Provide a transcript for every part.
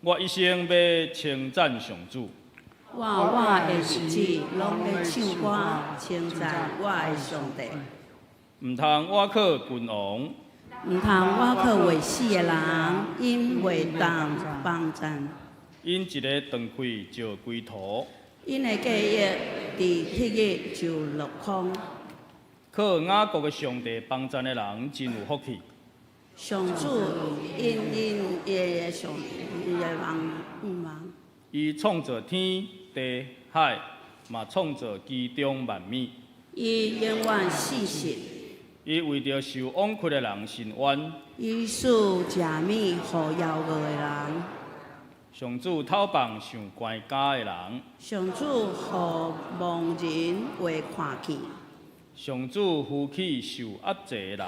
我一生欲稱讚上主。我活的日子攏欲唱歌，稱讚我的上帝。毋通倚靠君王，毋通倚靠未死的人，𪜶袂當幫贊。𪜶一个斷氣就歸土。𪜶的計劃佇彼日就落空。靠雅各的上帝幫贊的人真有福氣。上主因𪜶的上伊的幫忙。伊創造天地海，嘛創造其中萬物。伊永遠信實。伊為著受枉屈的人伸冤。伊賜食物予枵餓的人。上主討放受關監的人。上主予盲人話看見。上主扶起受壓制的人。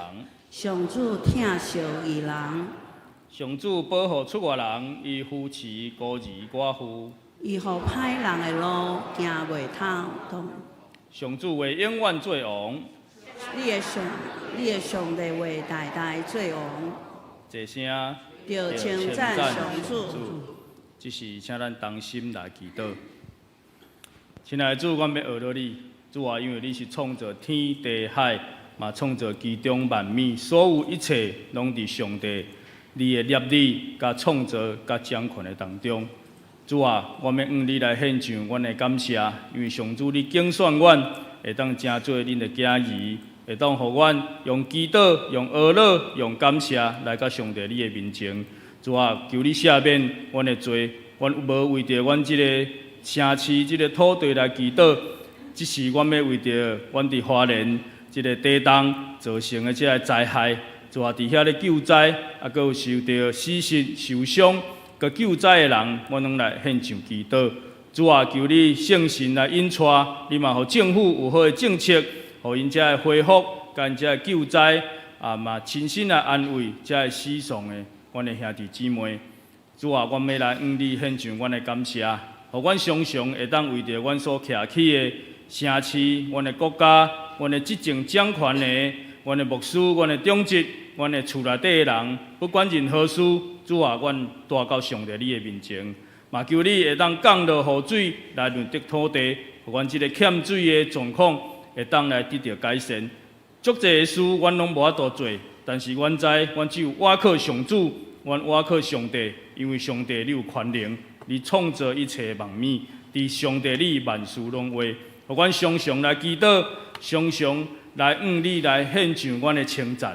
上主疼惜義人。上主保護出外人，伊扶持孤兒寡婦。伊予歹人的路行袂通。上主話永遠做王。你的上帝話代代做王。齊聲。著稱讚上主。這時請咱同心來祈禱。親愛的主，阮欲學著你，主啊，因為你是創造天地海，嘛創造其中萬物，所有一切攏佇上帝你的立意、佮創造、佮掌權的當中。主啊，阮欲向你來獻上阮的感謝，因為上主你揀選阮，會當成做恁的囝兒，會當予阮用祈禱、用哀禱、用感謝來到上帝你的面前。主啊，求你赦免阮的罪，阮無為著阮這个城市、這个土地來祈禱，只是阮欲為著阮佇花蓮這个地動造成的這个災害，主啊，佇遐咧救災，啊，閣有受著死失、受傷、閣救災的人，阮攏來獻上祈禱。主啊，求你聖神來引帶，你嘛予政府有好的政策，予𪜶才會恢復，佮𪜶才會救災，啊嘛親身來安慰這个死喪的阮的兄弟姊妹。主啊，阮欲來向你獻上阮的感謝，予阮常常會當為著阮所徛起的城市、阮的國家、阮的執政掌權的、阮的牧師、阮的長執、阮的厝內底的人，不管任何事，主啊，阮帶到上帝你的面前，嘛求你會當降落雨水來潤澤土地，予阮這个欠水的狀況會當來得著改善。足濟的事，阮攏無法度做，但是阮知，阮只有倚靠上主，阮倚靠上帝，因為上帝你有權能，你創造一切萬物，佇上帝你萬事攏有，予阮常常來祈禱，常常來向你來獻上阮的稱讚。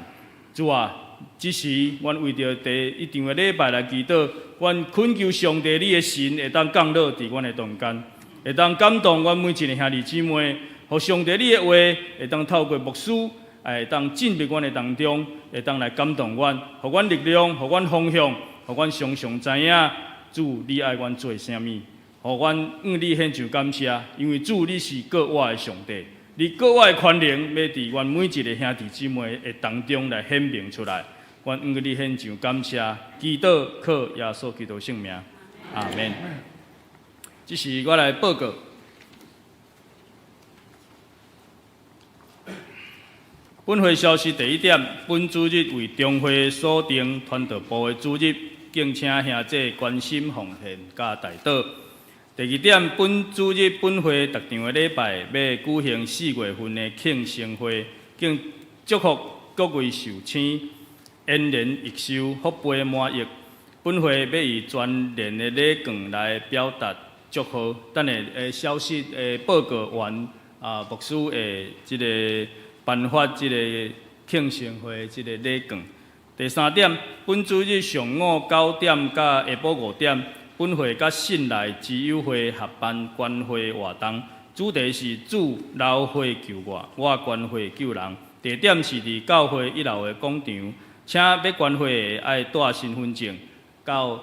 主啊，這時阮為著第一場的禮拜來祈禱，阮懇求上帝你的神會當降落佇阮的中間，會當感動阮每一个兄弟姊妹，予上帝你的話會當透過牧師，會當進入阮的當中，會當來感動阮，予阮力量，予阮方向，予阮常常知影主你愛阮做啥物，予阮向你獻上感謝，因為主你是過活的上帝，你過活的權能欲佇阮每一个兄弟姊妹的當中來顯明出來。阮向你獻上感謝，祈禱靠耶穌基督聖名，阿們。這時我來報告。本會消息第一點，本主日為中會所定傳道部的主日，敬請兄弟關心奉獻佮代禱。第二點，本主日本會逐場的禮拜欲舉行4月份的慶生會，敬祝福各位壽星延年益壽、福杯滿溢。本會欲以全連的禮券來表達祝賀。等下的消息的報告完，啊，牧師會這個頒發這個慶生會這個禮券。第三點，本主日上午9點到下晡5點，本會佮信內之友會合辦關懷活動，主題是主流血救我，我捐血救人。地點是佇教會一樓的廣場，請欲捐血的愛帶身份證到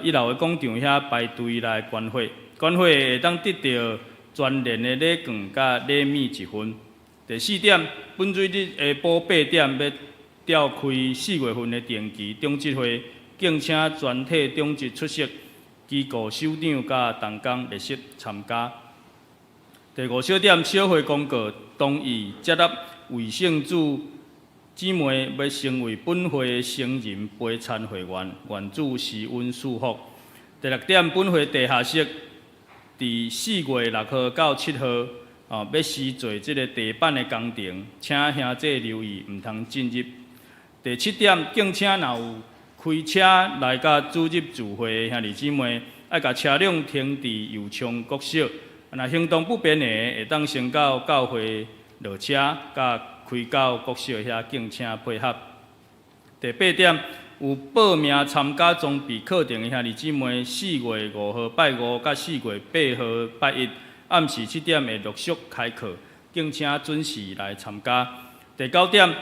一樓的廣場遐排隊來捐血。捐血會當得著全連的禮券佮禮物一份。第四點，本主日下晡8點欲召開4月份的定期長執會，敬請全體長執出席，機構首長佮同工列席參加。第五小點，小會公告，同意接納衛聖主姊妹欲成為本會的成人陪餐會員，願主施恩賜福。第六點，本會地下室佇4月6號到7號，哦，欲施做這个地板的工程，請兄弟留意，毋通進入。第七點，敬請若有開車來佮主日聚會的兄弟姊妹，愛共車輛停佇右昌國小。若行動不便的，會當先到教會落車，佮開到國小遐，敬請配合。第八點，有報名參加裝備課程的兄弟姊妹，4月5號拜五佮4月8號拜一，暗時7點會陸續開課，敬請準時來參加。第九點，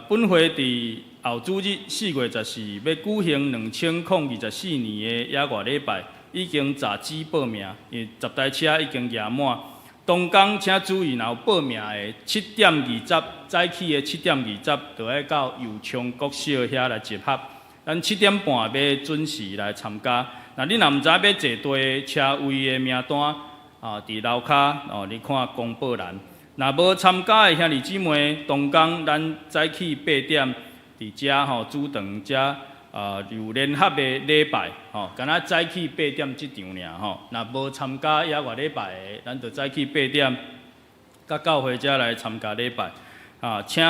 本會佇後主日4月14欲舉行2024年的野外禮拜，已經截止報名，因為10台車已經額滿。同工請注意，若有報名的，7點20早起的7點20，就愛到右昌國小遐來集合。咱7點半欲準時來參加。若你若毋知欲坐佗車位的名單，啊，佇樓跤哦，你看公報欄。若無參加的兄弟姊妹，同工咱早起8點佇遮吼主堂遮啊有聯合的禮拜吼，敢若早起八點這場爾吼。若無參加野外禮拜的，咱就早起八點，佮教會遮來參加禮拜。啊，請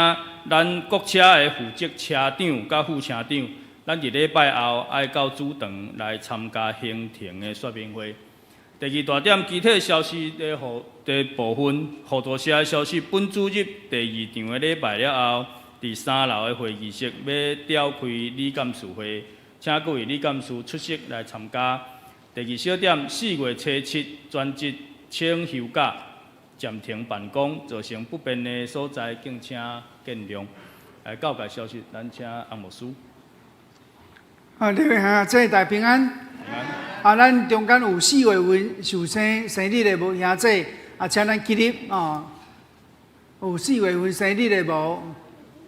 咱國車的負責車長佮副車長，咱佇禮拜後愛到主堂來參加行程的說明會。第二大點，其他消息的的部分，互助社的消息，本主日第二場的禮拜了後，佇三樓的會議室欲召開理監事會，請各位理監事出席來參加。第二小點，4月初7全職請休假，暫停辦公，造成不便的所在，敬請見諒。來，教界消息，咱請洪牧師。啊，各位兄弟大平安。啊，咱中間有4月份受生生日的無兄弟，啊，請咱起立哦。有四月份生日的無？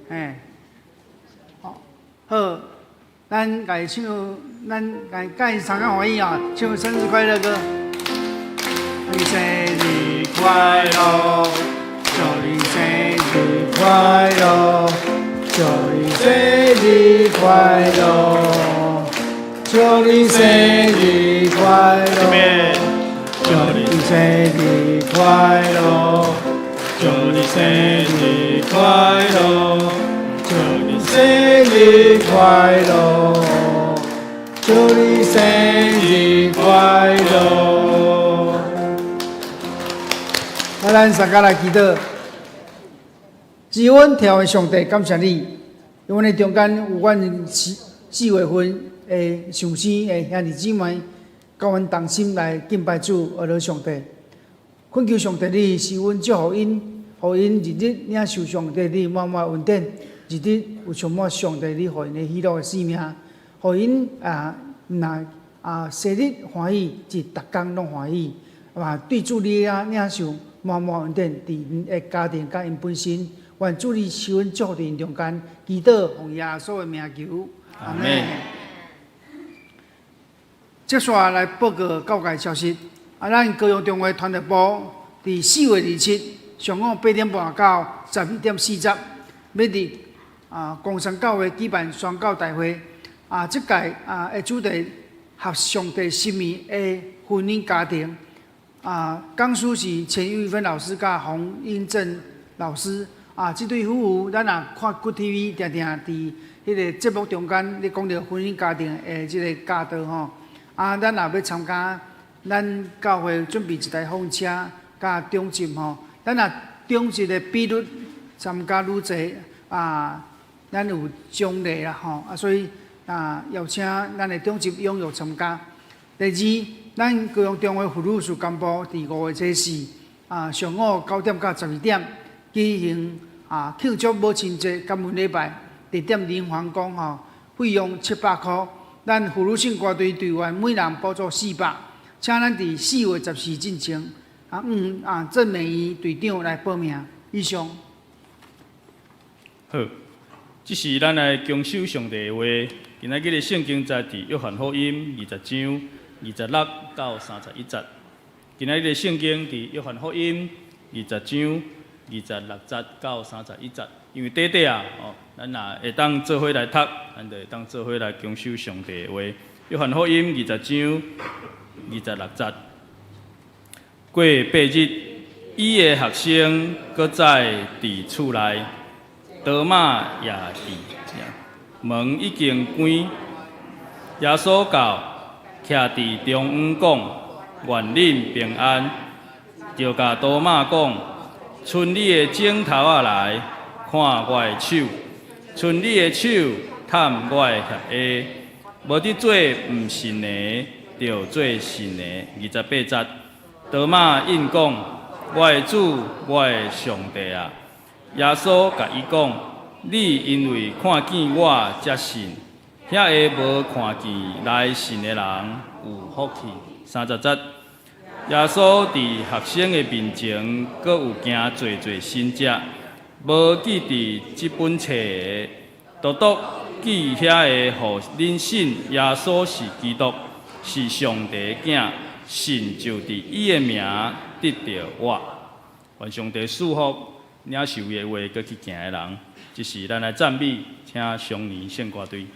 嘿，好，咱共唱，咱共共𪜶相共歡喜啊，唱生日快樂歌。祝你生日快樂，祝你生日快樂，祝你生日快樂，祝你生日快樂，祝你生日快樂，祝你生日快樂，祝你生日快樂，祝你生日快樂。啊，咱大家來祈禱，賜阮疼的上帝，感謝你，因為阮的中間有阮四月份的受生的兄弟姊妹，佮阮同心來敬拜主，阿羅上帝。懇求上帝，你賜阮祝福𪜶，予𪜶日日領受上帝你滿滿恩典，日日有充滿上帝你予𪜶的喜樂的生命，予𪜶啊，若啊，生日歡喜，是逐工攏歡喜，啊，對主你啊領受滿滿恩典，佇𪜶的家庭佮𪜶本身，願主你賜阮祝福佇𪜶中間，祈禱奉耶穌的名求，阿們。接下來報告教界消息，啊，咱高雄中會團體部佇4月27上午8點半到12點40，欲佇啊岡山教會舉辦宣教大會。啊，這屆啊的主題合上帝心意的婚姻家庭。啊，講師是錢玉芬老師佮洪英正老師。啊，這對夫婦，咱若看 Good TV，定定佇彼个節目中間咧講著婚姻家庭的這个教導吼。啊，咱若欲參加，咱教會準備一台風車佮長執吼。咱若長執的比率參加愈濟，啊，咱有獎勵啦吼。啊，所以啊，邀請咱的長執踴躍參加。第二，咱高雄中會婦女事工部佇5月初4啊，上午9點到12點舉行啊慶祝母親節感恩禮拜，地點林皇宮吼，費用700箍。咱婦女聖歌隊隊員每人補助400，請咱佇4月14進前啊，啊鄭美儀隊長來報名。以上。好，這時咱來恭守上帝的話。今仔日的聖經在佇約翰福音20章26到31節。今仔日的聖經佇約翰福音20章26節到31節。因為短短啊，哦，咱若會當做伙來讀，咱就會當做伙來恭守上帝的話。約翰福音20章26節。過8日，伊的學生閣再佇厝內，多馬也佇，門已經關。耶穌到，徛佇中央講：願恁平安。就共多馬講：伸你的指頭仔來，看我的手；伸你的手探我的脅下。無得做毋信的，著做信的。28節，多馬應講：我的主，我的上帝啊！耶穌共伊講：你因為看見我才信，遐个無看見來信的人有福氣。30節，耶穌佇學生的面前，閣有行濟濟神跡，無記佇這本冊的，獨獨記遐个，予恁信耶穌是基督，是上帝的囝，信就佇伊的名得著活。願上帝賜福領受伊的話，閣去行的人。這是咱來讚美，請上年聖歌隊。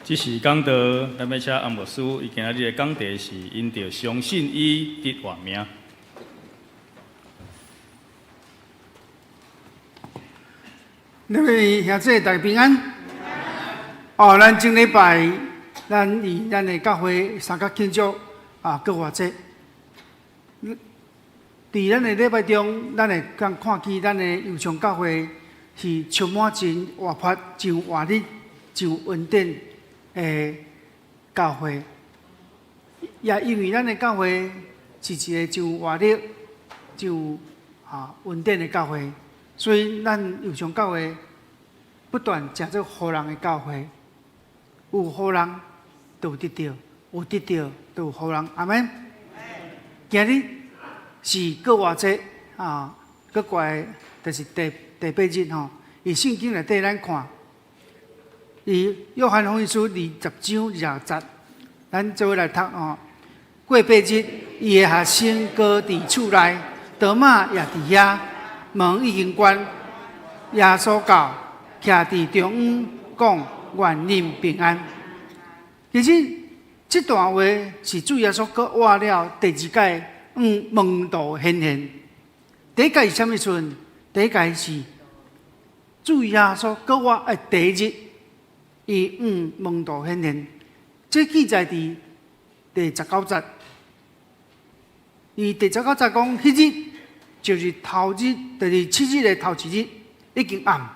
這是講道，咱欲請安牧師，伊今仔日的講題是因著相信伊得活命。兩位兄弟，大家平安。哦，咱頂禮拜咱以咱的教會三角慶祝啊復活節。佇咱的禮拜中，咱會當看見咱的右上教會是充滿真活潑、真有活力、真有恩典的教會。也因為咱的教會是一個真有活力、真有恩典的教會，所以咱右上教會不斷成做予人的教會，有予人就有得著，有得著就有予人。阿們。今日是復活節啊，閣過來就是第八日吼。佇聖經內底咱看，佇約翰福音書20章20節，咱做伙來讀吼。過八日，伊的學生閣佇厝內，多馬也佇遐，門已經關。耶穌到，徛佇中央，講：願恁平安。其實這段話是主耶穌閣活了第二擺向門徒顯現。第一擺是啥物時陣？第一擺是主耶穌閣活的第一日，伊向門徒顯現。這記載佇第十九節。伊第十九節講，彼日就是頭日，就是七日的頭一日，已經暗。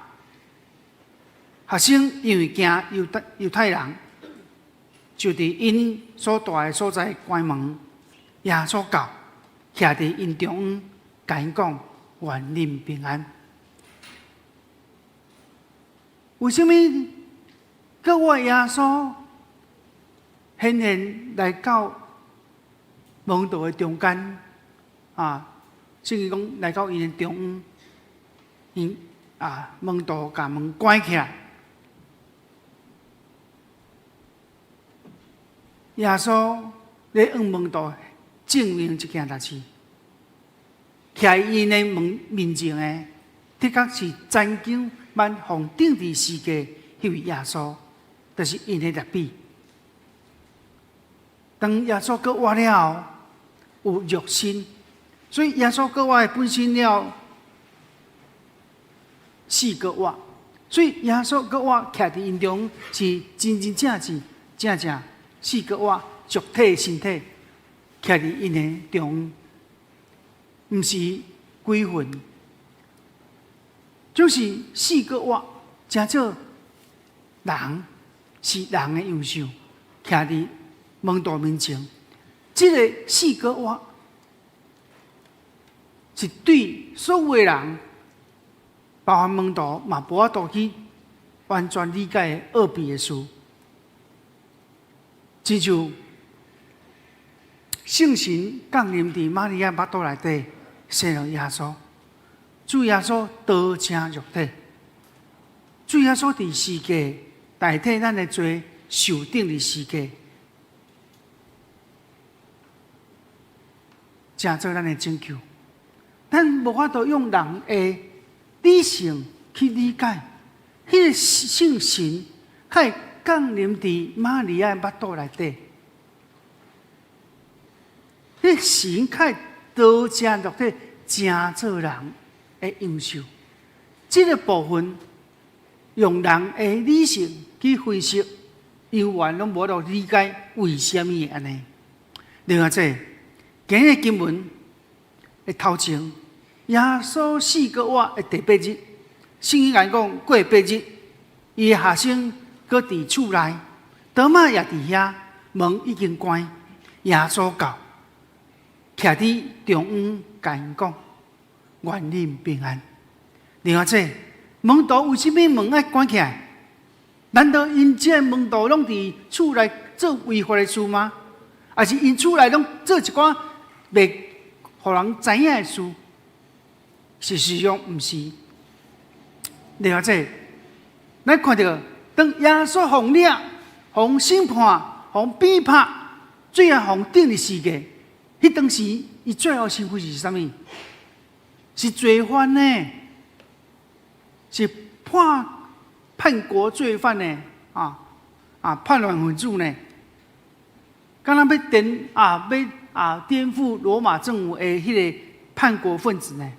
學生因為驚猶太人，就佇𪜶所蹛的所在關門。耶穌到，徛佇𪜶中央，共𪜶講：願恁平安。為啥物閣活耶穌顯現來到門徒的中間啊？聖經講來到𪜶的中央，𪜶啊門徒共門關起來。耶穌咧向門徒證明一件代誌，徛佇𪜶的門面前的，的確是曾經予予釘佇十字架彼位耶穌，就是𪜶的拉比。當耶穌閣活了後，有肉身，所以耶穌閣活的本身了四個活，所以耶穌閣活徛佇𪜶中是真真正正正正四個活肉體身體徛佇𪜶的中，毋是鬼魂，就是四個活，成做人，是人的樣式，徛佇門徒面前。這个四個活是對所有的人，包含門徒嘛，無法度去完全理解的奧秘的事。親像聖神降臨佇瑪利亞腹肚內底，生了耶穌。主耶穌道成肉體，主耶穌佇十字架代替咱的罪受釘佇十字架，成做咱的拯救。咱無法度用人的理性去理解，彼个聖神會降臨佇瑪利亞腹肚內底，彼神會道成肉體，成做人的樣式。這个部分用人的理性去分析，猶原攏無法度理解為啥物會按呢。另外，這今日經文的頭前，耶穌四個活的第八日，聖經講過八日，伊的學生閣佇厝內，多馬也佇遐，門已經關，耶穌到，徛佇中央，共𪜶講：願恁平安。另外，這門徒為啥物門愛關起來？難道𪜶這門徒攏佇厝內做違法的事嗎？抑是𪜶厝內攏做一寡袂予人知影的事？事實上毋是。另外，這咱看著當耶穌予掠、予審判、予鞭拍，最後予釘佇十字架，彼當時伊最後身份是啥物？是罪犯呢？是叛國罪犯呢？叛亂分子呢？敢若欲顛覆羅馬政府的彼个叛國分子呢？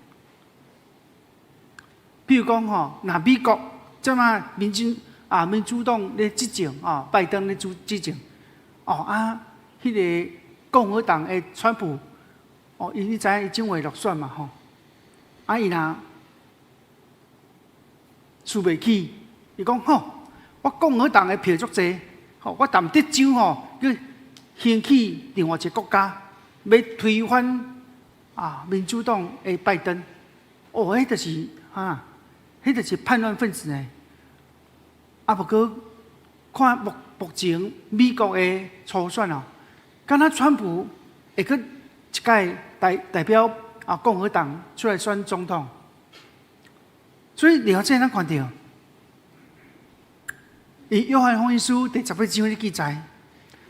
比如講吼，若美國這馬民進啊，民主黨咧執政啊，拜登咧主執政，哦啊，彼個共和黨的川普，哦，伊你知影伊正會落選嘛吼？啊，伊若輸袂起，伊講吼，我共和黨的票足濟，吼，我踮德州吼，去興起另外一個國家，欲推翻啊民主黨的拜登，哦，彼就是哈，彼就是叛亂分子呢。啊，毋過看目前美國的初選哦，敢若川普會閣一屆代表啊共和黨出來選總統，所以了解咱看著，佇約翰福音書第18章咧記載，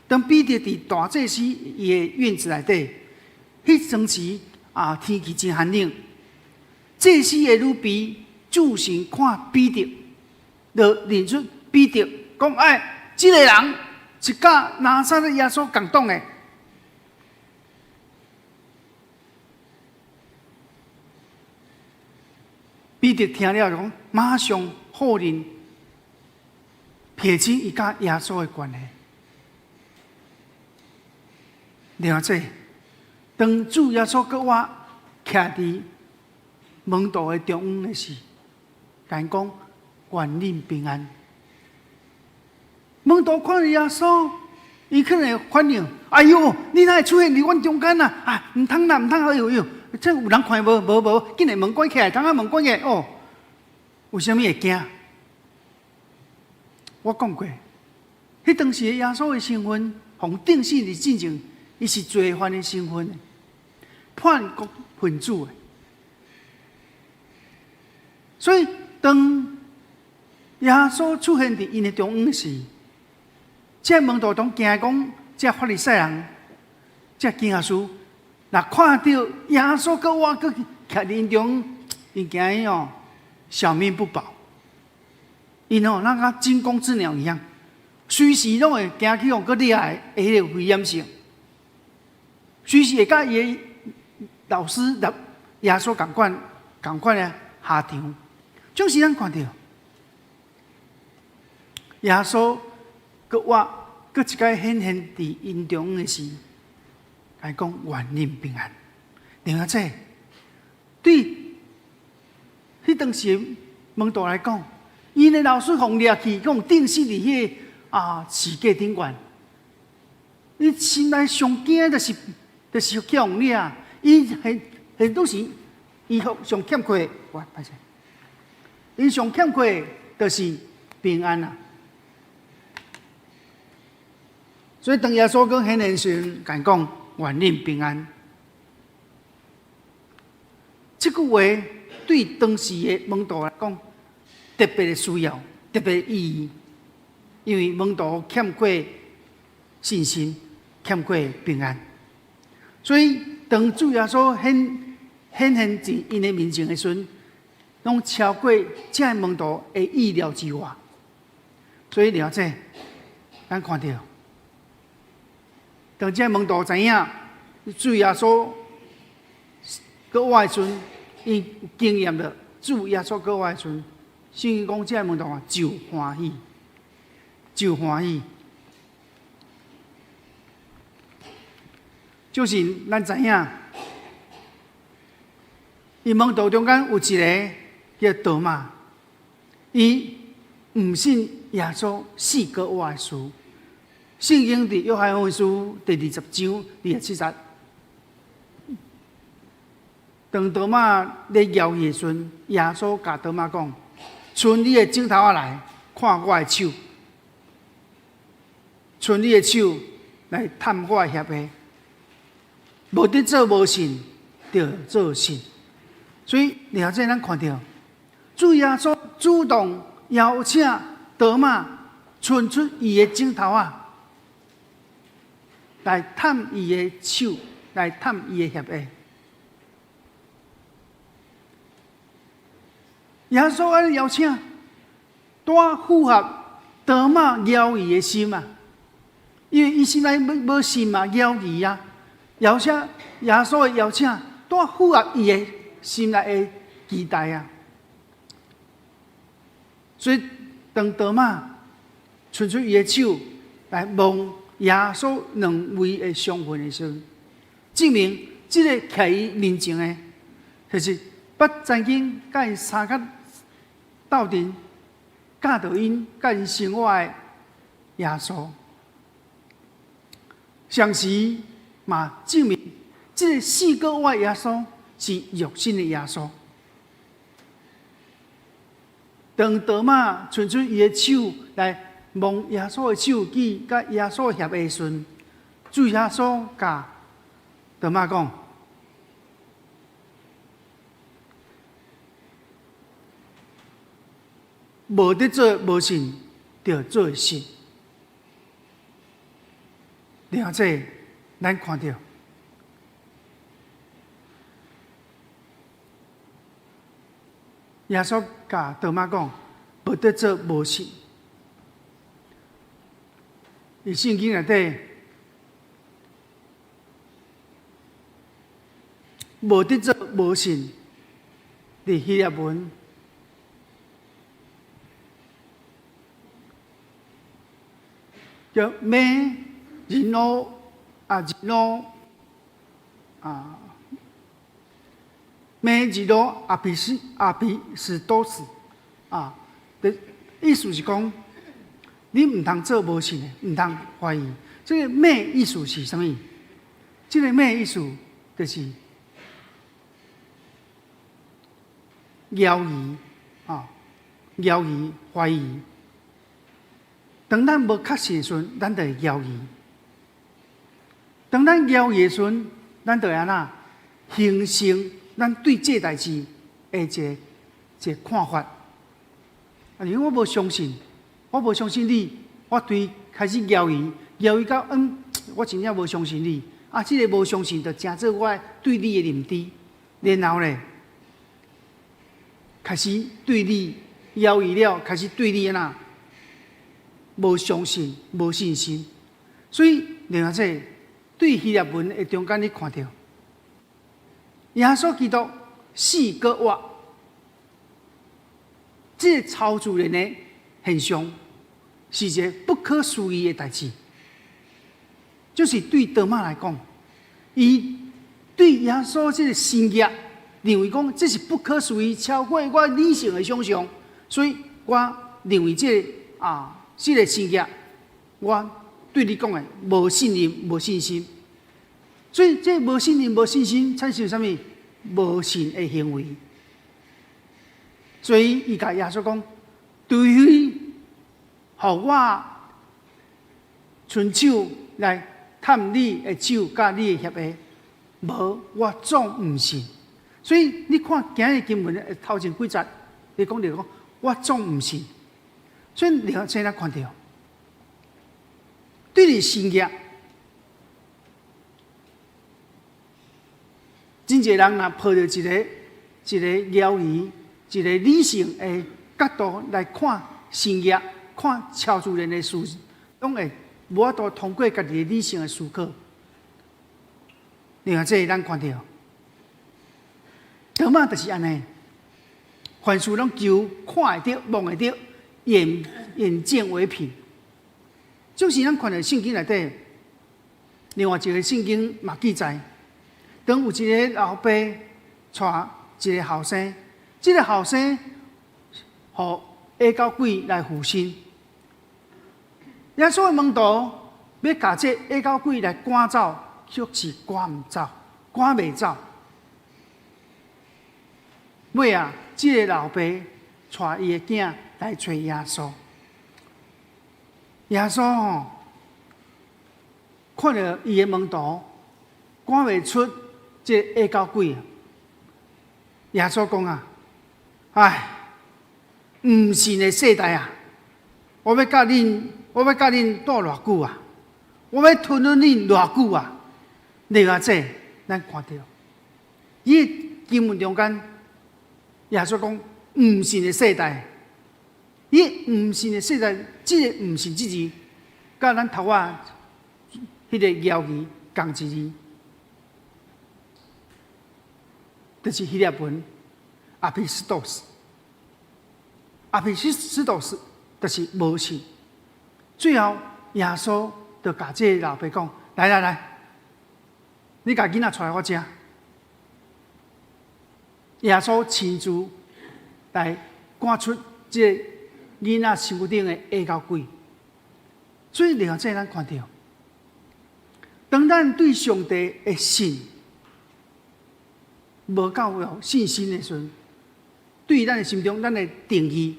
當彼得佇大祭司伊的院子內底，彼陣時啊天氣真寒冷，祭司的女婢注神看彼得。就認出彼得，講哎，這个人是佮拿撒勒耶穌仝黨的。彼得聽了就講，馬上否認撇清伊佮耶穌的關係。了解，當主耶穌閣活徛佇門徒的中央的時，共𪜶講。願恁平安。門徒看著耶穌，伊可能會反應：哎喲，你哪會出現佇阮中間啊？啊，毋通啦，毋通！哎喲喲，這有人看無？無無，緊來門關起來，通仔門關起來哦。為啥物會驚？我講過，彼當時耶穌的身份，予釘死佇進前，伊是罪犯的身份，叛國分子的。所以當耶穌出現佇𪜶的中央時，這門徒攏驚講，這法利賽人、這經學士，若看著耶穌閣活閣徛佇𪜶中，𪜶驚伊哦，小命不保。𪜶哦，那佮驚弓之鳥一樣，隨時攏會驚去予閣掠的彼个危險性，隨時會佮伊的老師耶穌仝款仝款的下場。總是咱看著。耶穌閣活，閣一擺顯現佇𪜶中的時，共𪜶講願恁平安。另外，這對彼當時門徒來講，𪜶的老師予掠去，予釘死佇彼個啊十架頂懸。伊心內上驚就是去予掠，伊很很多時伊上欠缺，哇，歹勢，伊上欠缺就是平安啊。所以當耶穌閣顯現時，共𪜶講願恁平安。這句話對當時的門徒來講特別的需要，特別意義，因為門徒欠缺信心，欠缺平安。所以當主耶穌顯現佇𪜶的面前的時陣，攏超過這門徒的意料之外。所以了解，咱看著。當這門徒知影主耶穌閣活的時陣，伊經驗著主耶穌閣活的時陣，聖經講這門徒啊就歡喜，就歡喜。就是咱知影，伊門徒中間有一个叫多馬，伊毋信耶穌死閣活的事。聖經佇約翰福音書第20章27節，當多馬咧猶豫的時陣，耶穌共多馬講：伸你的指頭仔來看我的手，伸你的手來探我的脅下。無得做無信，著做信。所以了這咱看著，主耶穌主動邀請多馬伸出伊的指頭仔。來探伊的手，來探伊的脅下。耶穌按呢邀請，拄符合多馬猶豫的心啊！因為伊心內無信嘛，猶豫啊。邀請耶穌的邀請，拄符合伊的心內的期待啊！所以當多馬伸出伊的手來摸耶穌兩位的傷痕的時陣，證明這个徛伊面前的，就是捌曾經佮伊相佮鬥陣、教導𪜶、佮𪜶生活的耶穌。同時嘛證明，這个死閣活耶穌是肉身的耶穌。當多馬伸出伊的手來摸耶穌的手指，佮耶穌協的時陣，主耶穌共多馬講：無得做無信，著做信。了這，咱看著耶穌共多馬講：無得做無信。佇聖經內底，無得做無信，佇希臘文叫 μὴ 啊 γινώ 啊 μὴ γινῶ ἀπιστός 啊，的意思是講，你毋通做無信的，毋通懷疑。這個μὴ意思是啥物？這個μὴ意思就是猶疑啊，猶疑懷疑。當咱無確信的時陣，咱就會猶疑。當咱猶疑的時陣，咱就會按怎形成咱對這代誌的一個一個看法。啊，因為我無相信，我無相信你，我對開始猶疑，猶疑到嗯，我真正無相信你。啊，這个無相信就成做我對你的認知，然後咧，開始對你猶疑了，開始對你按怎無相信、無信心。所以，另外這對希臘文的中間，你看著耶穌基督死閣活，這个超自然的現象是一个不可思議的代誌。就是對多馬來講，伊對耶穌這个神蹟認為講這是不可思議，超過我理性的想象，所以我認為這个啊，這个神蹟，我對你講的無信任、無信心。所以這無信任、無信心產生啥物？無信的行為。所以伊共耶穌講：除非予我伸手來探你的手，佮你的額，無我總毋信。所以你看今日經文的頭前幾節，你講著講，我總毋信。所以你現在看著，對你神蹟，真濟人若抱著一个一个猶疑、一个理性的角度來看神蹟、看超自然的事，攏會無法度通過家己的理性的思考。另外，這咱看著，多馬就是按呢，凡事攏求看會著、摸會著，眼眼見為憑。就是咱看著聖經內底，另外一个聖經嘛記載，當有一個老爸帶一個後生，這个後生予下狗鬼來附身，耶穌的門徒欲共這下狗鬼來趕走，卻是趕毋走，趕袂走。尾仔，這个老爸帶伊的囝來揣耶穌。耶穌吼，看著伊的門徒趕袂出這个下狗鬼啊！耶穌講啊：唉，毋信的世代啊！我欲佮恁，我欲佮恁蹛偌久啊？我欲吞忍恁偌久啊？另外這，咱看著，伊經文中間，耶穌講毋信的世代，伊毋信的世代，這个毋信這字，佮咱頭仔彼个猶疑仝一字，就是希臘文ἀπιστός，ἀπιστός。就是無信。最後耶穌就共這個老爸講：來來來，你共囡仔帶來我遮。耶穌親自來趕出這個囡仔身軀頂的下狗鬼。所以，另外這咱看著，當咱對上帝的信無夠有信心的時陣，對咱的心中，咱的定義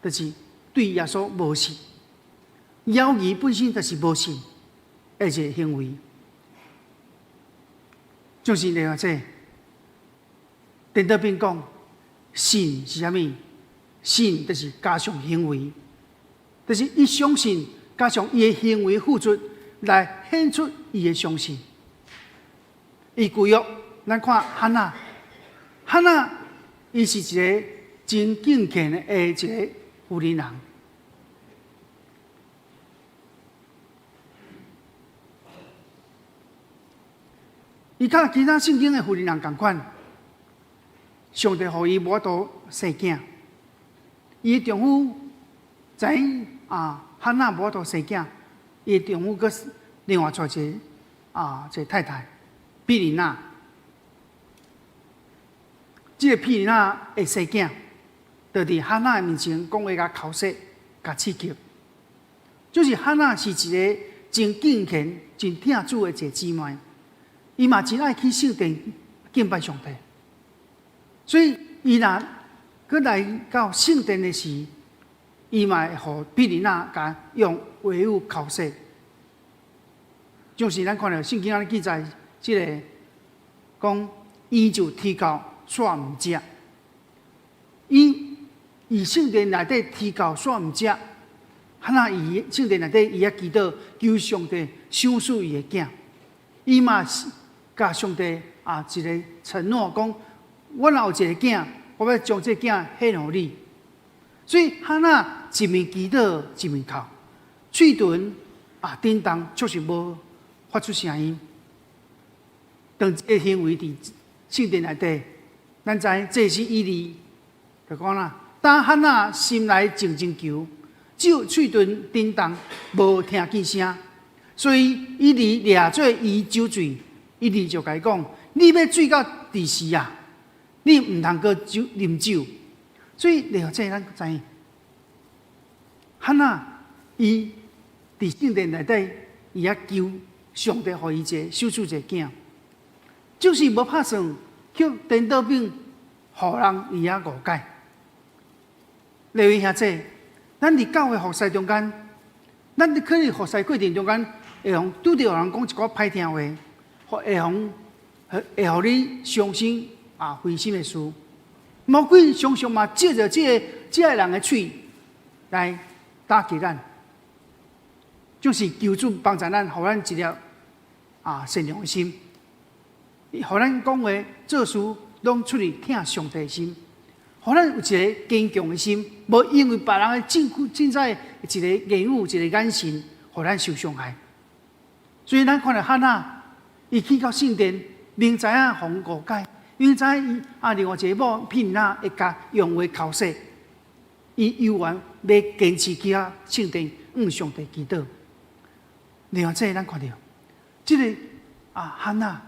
就是對耶穌無信。猶疑本身就是無信的一個行為，就是另外這顛倒變講，信是啥物？信就是加上行為，就是伊相信。加上伊的行為付出來顯出伊的相信。伊舊約，咱看哈拿，哈拿伊是一個真敬虔的一個婦人。伊佮其他聖經的婦人仝款，上帝予伊無法度生囝，伊的丈夫知影啊。哈拿無法度生囝，伊丈夫閣另外娶一個啊，一個太太毗尼拿。這個毗尼拿會生囝，就佇哈拿的面前講話共剾舌、共刺激。就是哈拿是一個真敬虔、真疼主的一個姊妹，伊嘛真愛去聖殿敬拜上帝。所以伊若閣來到聖殿的時，伊嘛會予毗尼拿共用話語剾舌，就是咱看著聖經按呢記載，這個講伊就提到煞毋食，伊佇聖殿內底提到煞毋食，哈那伊聖殿內底伊遐祈禱求上帝賞賜伊的囝，伊嘛是共上帝啊一個承諾講，我若有一個囝，我欲將這個囝獻予你。所以哈拿一面祈禱一面哭，喙唇啊振動，卻是無發出聲音。當這個行為佇聖殿內底，咱知祭司以利就講啦：當哈拿心內靜靜求，只有喙唇振動，無聽見聲。所以以利掠做伊酒醉，以利就共伊講：你欲醉到佇時啊？你毋通閣酒啉酒。所以，了這咱知影，哈拿伊佇聖殿內底，伊遐求上帝予伊一個賞賜一個囝，就是無拍算去顛倒變，予人伊遐誤解。各位兄弟，咱佇教會服侍中間，咱佇去服侍過程中間，會予拄著有人講一寡歹聽話，會予會予你傷心啊灰心的事。魔鬼常常嘛藉著這個這個人的喙來打擊咱，就是求主幫助咱，予咱一粒啊善良的心，予咱講話做事攏出於疼上帝的心，予咱有一個堅強的心，無因為別人的凊彩一個言語、一個眼神，予咱受傷害。所以咱看著哈拿，伊去到聖殿，明知影予人誤解。因為知影伊啊，另外一個某毗尼拿會共用話剾舌，伊猶原欲堅持去遐聖殿向上帝祈禱。另外，這咱看著，這個啊哈拿，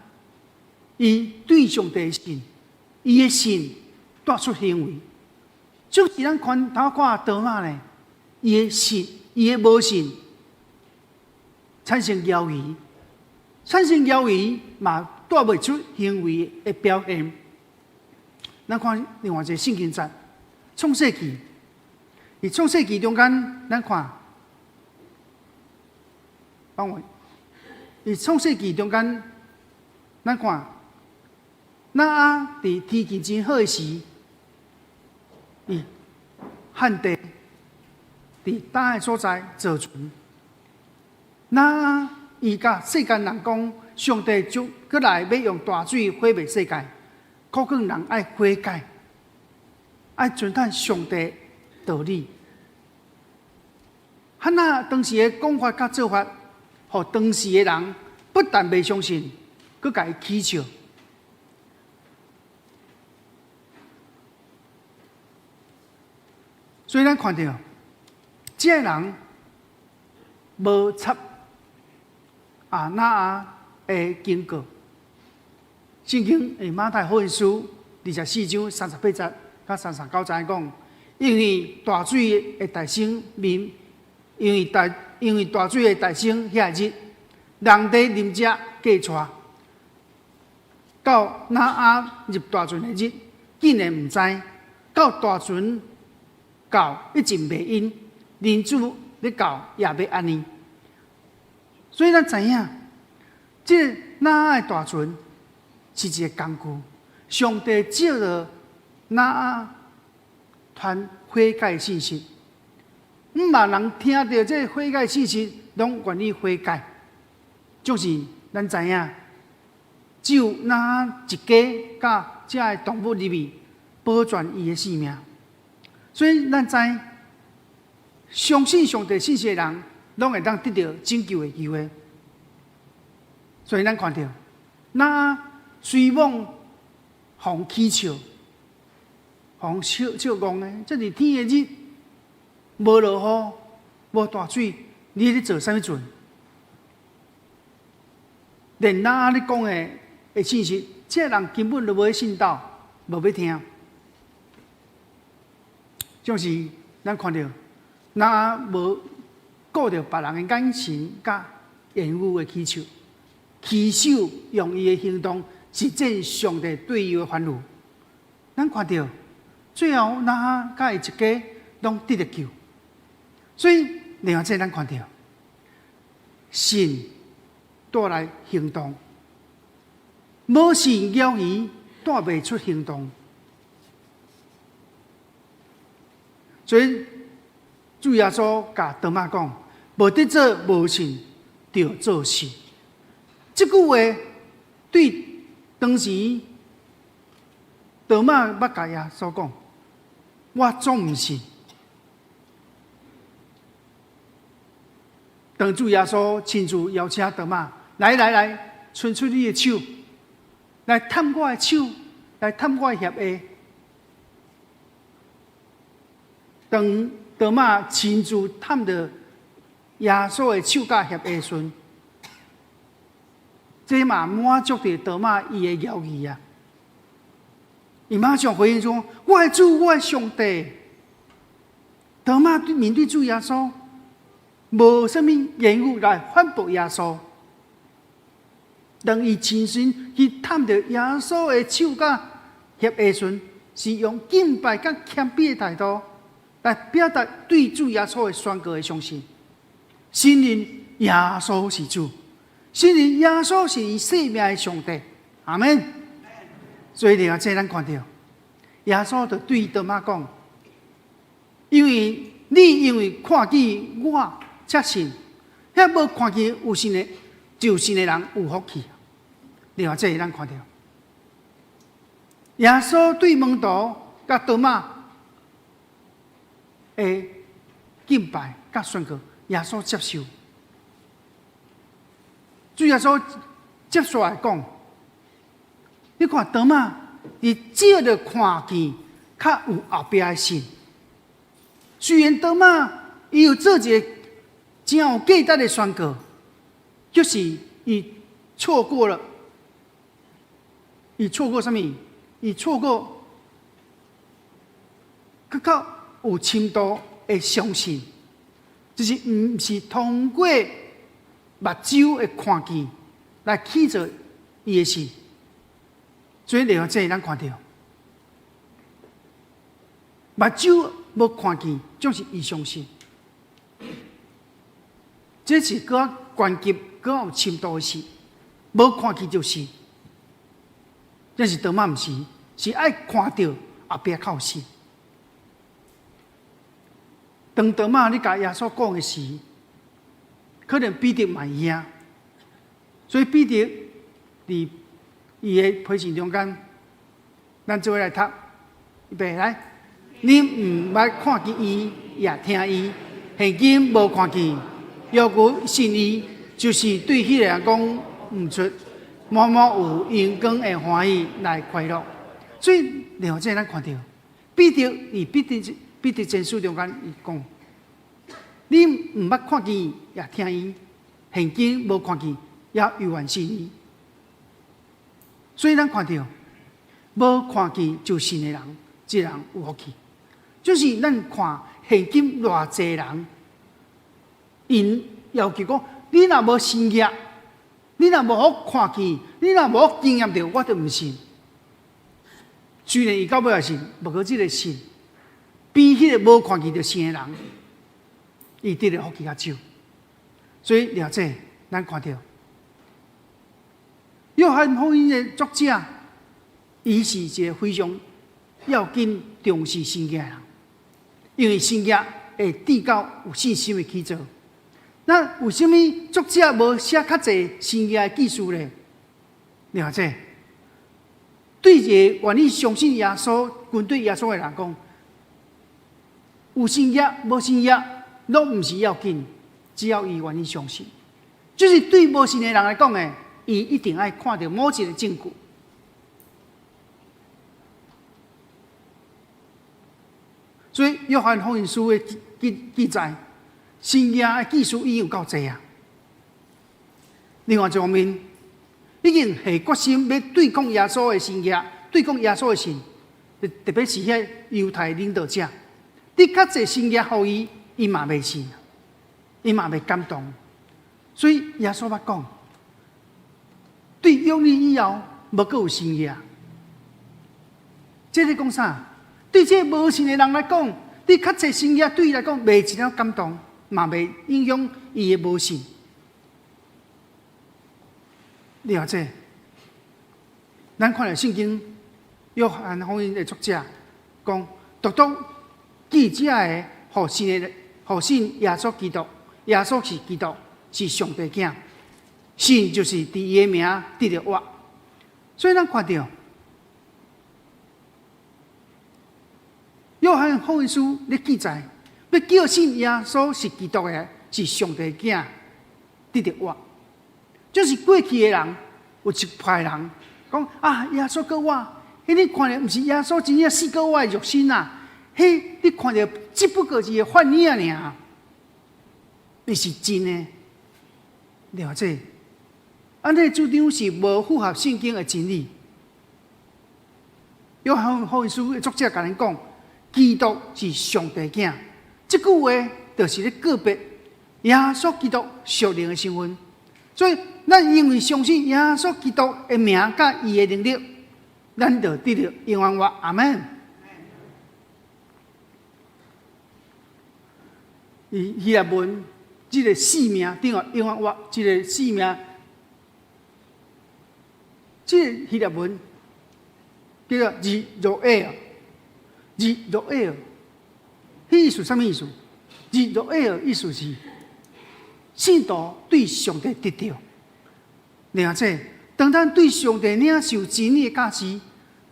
伊對上帝的信，伊的信帶出行為，就是咱看頭看多馬呢，伊的信，伊的無信產生猶疑，產生猶疑嘛。帶袂出行為的表現。咱看另外一個聖經節，創世記。佇創世記中間，咱看，幫我。佇創世記中間，咱看，挪亞佇天氣真好的時，伊旱地佇干的所在造船。挪亞伊共世間人講。上帝就閣來欲用大水毀滅世界，苦勸人愛悔改，愛遵趁上帝道理。哈拿當時的講法佮做法，予當時的人不但袂相信，閣共伊取笑。所以咱看著，這个人無插啊挪亞的警告。聖經佇馬太福音書24章38節佮39節講，因為大水的大升面，因為大水的大升遐日，人佇啉食嫁娶，到挪亞入大船的日，竟然毋知，到大船到一陣袂淹，人子咧到也欲按呢。所以咱知影，這個挪亞的大船是一个工具，上帝藉著挪亞傳悔改信息，毋萬人聽著這个悔改信息，攏願意悔改。就是咱知影，只有挪亞一家佮遮个動物入去，保全伊的性命。所以咱知，相信上帝信息的人，攏會當得著拯救的機會。所以咱看著，挪亞雖罔予人取笑，予人笑笑戇的，這是天的日，無落雨，無大水，你咧做啥物船？連挪亞咧講的信息，這個人根本就無欲信道，無欲聽。就是咱看著，挪亞無顧著別人的眼神佮言語的取笑，起手用伊的行動實踐上帝對伊的吩咐。咱看著最後，挪亞佮伊一家攏得著救。所以，另外這咱看著信帶來行動，無信猶豫帶袂出行動。所以主耶穌共多馬講：無得做無信，著做信。這句話對當時多馬捌共耶穌講：我總毋信。當主耶穌親自邀請多馬，來來來，伸出你的手，來探我的手，來探我的脅下。當多馬親自探著耶穌的手佮脅下時，這嘛滿足著多馬伊的猶豫啊！伊馬上回應說：我的主，我的上帝。多馬面對主耶穌，無啥物言語來反駁耶穌。當伊親身去探著耶穌的手佮脅下時，是用敬拜佮謙卑的態度來表達對主耶穌的宣告的相信，承認耶穌是主，承認耶穌是伊生命的上帝。阿們。所以你啊，這咱看著耶穌就對多馬講：因為你因為看見我才信，遐無看見有信的，就信的人有福氣。另外，這咱看著耶穌對門徒佮多馬的敬拜佮宣告，耶穌接受。主耶穌接續來講，你看多馬，伊藉著看見，較有後壁的信。雖然多馬伊有做一个真有價值的宣告，就是伊錯過了，伊錯過啥物？伊錯過閣較有深度的相信，就是毋是通過目睭的看見來去做伊的信。所以另外這咱看著，目睭無看見，總是伊相信。這是閣較懸急、閣較有深度的事。無看見就信，這是多馬毋是，是愛看著後壁較有信。當多馬咧共耶穌講的時，可能彼得嘛會遐，所以彼得佇伊的批信中間，咱做伙來讀，預備來，恁毋捌看見伊，也聽伊，現今無看見，猶閣信伊，就是對彼个人講毋出，滿滿有榮光的歡喜來快樂。所以，另外這咱看著，彼得佇彼得彼得前書中間伊講，你毋捌看見，也聽伊，現今無看見，也猶原信伊。所以咱看著無看見就信的人，這人有福氣。就是咱看現今偌濟人，𪜶要求講，你若無神跡，你若無予看見，你若無經驗著，我就毋信。雖然伊到尾也信，毋過這个信，比彼个無看見就信的人，伊得的福氣較少。所以了解，咱看著約翰福音的作者，伊是一个非常要緊重視神跡的人，因為神跡會致到有信心的去做。那為啥物作者無寫較濟神跡的記事咧？了解，對一個願意相信耶穌、跟隨耶穌的人講，有神跡無神跡，攏毋是要緊，只要伊願意相信。就是對無信的人來講的，伊一定愛看著某一个證據。所以約翰福音書的記記載，神跡的記事已經有夠濟啊。另外一方面，已經下決心欲對抗耶穌的神跡，對抗耶穌的信，特別是彼猶太領導者，你較濟神跡予伊，伊嘛袂信，伊嘛袂感動。所以耶穌捌講，對約尼以後，無閣有神跡。這咧講啥？對這個無信的人來講，你較濟神跡對伊來講袂一點感動，嘛袂影響伊的無信。了解？咱看著聖經約翰福音的作者講，獨獨記這个，予信的，予信耶穌基督，耶穌是基督，是上帝囝，信就是佇伊的名得著活。所以咱看著約翰福音書咧記載，欲叫信耶穌是基督的，是上帝囝，得著活。就是過去的人，有一派人講啊，耶穌閣活，彼你看著毋是耶穌真正死閣活的肉身啊，彼你看著只不過是個幻影爾，伊是真的。了解？按呢主張是無符合聖經的真理。約翰福音書的作者共咱講，基督是上帝囝，這句話就是咧告別耶穌基督屬靈的身份。所以，咱因為相信耶穌基督的名佮伊的能力，咱就得著永遠活。阿們。伊希臘文這个姓名頂個永遠活，這个姓名，這个希臘文叫做日若埃，日若埃，彼意思啥物意思？日若埃意思是信徒對上帝得著。了解，當咱對上帝領受真理的教示，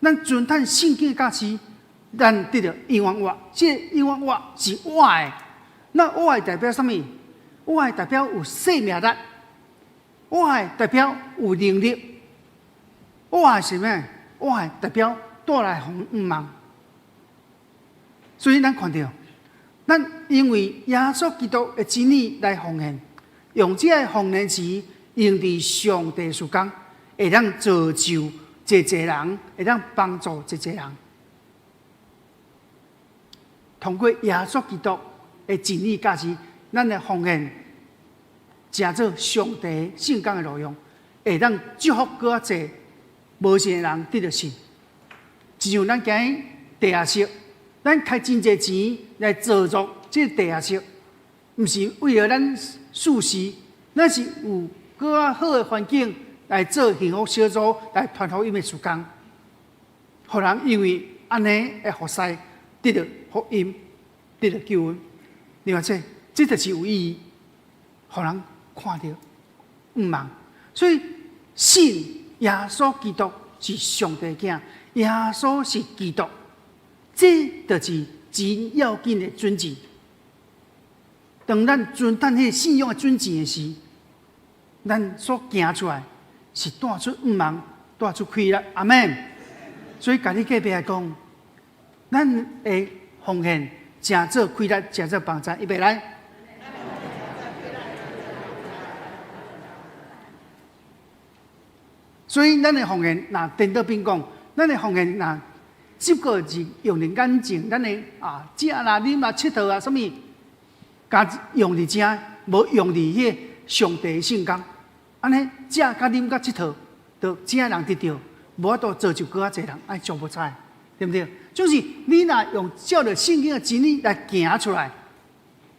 咱遵趁聖經的教示，咱得著永遠活。這个永遠活是活的。那活的代表啥物？活的代表有生命力，活的代表有能力，活的是啥物？活的代表帶來盼望。所以咱看著，咱因為耶穌基督的真理來奉獻，用這个奉獻錢用佇上帝事工，會當造就濟濟人，會當幫助濟濟人。通過耶穌基督的真理教示，咱的奉獻，成做上帝聖工的路用，會當祝福閣較濟無信的人得著信。就像咱今日地下室，咱開真濟錢來製作這个地下室，毋是為了咱舒適，咱是有閣較好的環境來做幸福小組來傳福音的事工，予人因為按呢的服侍得著福音，得著救恩。另外，這這就是有意義，予人看著盼望。所以信耶穌基督是上帝囝，耶穌是基督，這就是真要緊的準則。當咱遵趁彼个信仰的準則的時，咱所行出來是帶出盼望，帶出喜樂。阿們。所以，共你隔壁來講，咱的奉獻誠做喜樂，誠做幫助，預備來。所以咱的奉獻，若顛倒變講，咱的奉獻若只不過是用佇眼前，咱的啊食啦、啉啦、𨑨迌啊，啥物，共用佇遮，無用佇彼个上帝的聖工，按呢食佮啉佮𨑨迌，就遮人得著，無法度造就閣較濟人愛祝福菜，對毋對？就是你若用照著聖經的真理來行出來，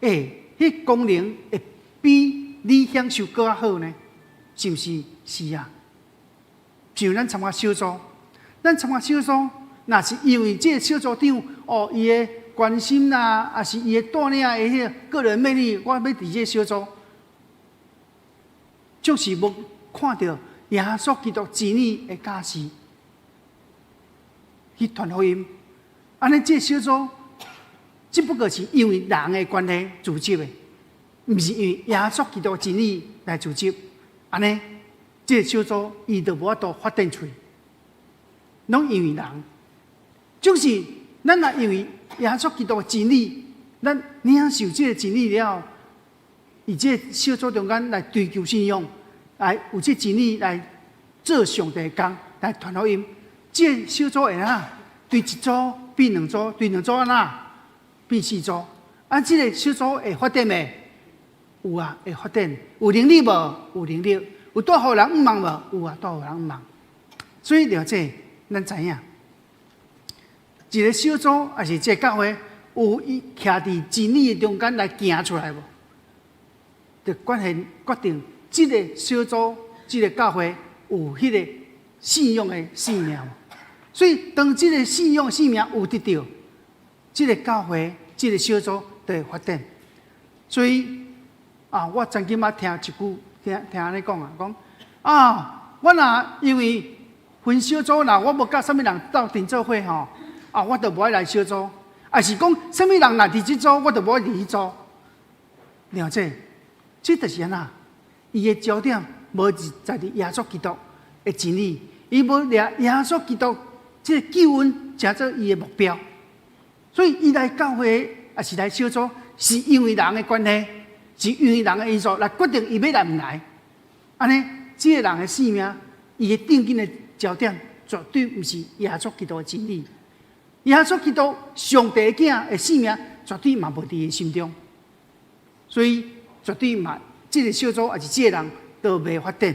欸，彼功能會比你享受閣較好呢？是毋是？是啊。像咱參加小組，咱參加小組，若是因為這个小組長哦，伊的關心啦，抑是伊的帶領的彼个個人魅力，我欲佇這个小組，就是無看著耶穌基督真理的教示去傳福音，按呢這个小組只不過是因為人的關係組織的，毋是因為耶穌基督真理來組織，按呢這个小組伊就無法度發展出去，攏因為人，就是咱若因為耶穌基督的真理，咱領受這個真理了後，佇這個小組中間來追求信仰，來有這真理來做上帝的工，來傳福音。這個小組會按怎？對一組變兩組，對兩組按怎變四組？啊，這個小組會發展袂？有啊，會發展。有能力無？有能力。有帶予人向望無？有啊，帶予人向望。所以了這，咱知影，一个小組抑是這个教會，有伊徛佇真理的中間來行出來無？就關係決定這个小組、這个教會有彼个信仰的生命。所以，當這个信仰生命有得著，這个教會、這个小組就會發展。所以啊，我曾經捌聽一句，聽聽按呢講啊，講啊，我若因為分小組，若我無佮啥物人鬥陣做伙吼，啊，我就無愛來小組；抑是講啥物人若佇這組，我就無愛佇彼組。了解，這就是按怎？伊的焦點無在佇耶穌基督的真理，伊無掠耶穌基督這个救恩，成做伊的目標。所以伊來教會，抑是來小組，是因為人的關係，是因為人的因素來決定伊欲來毋來。按呢，這个人的生命，伊的定睛的焦點，絕對毋是耶穌基督的真理。耶穌基督上帝的囝的生命，絕對嘛無佇伊心中。所以絕對嘛，這个小組抑是這个人都袂發展。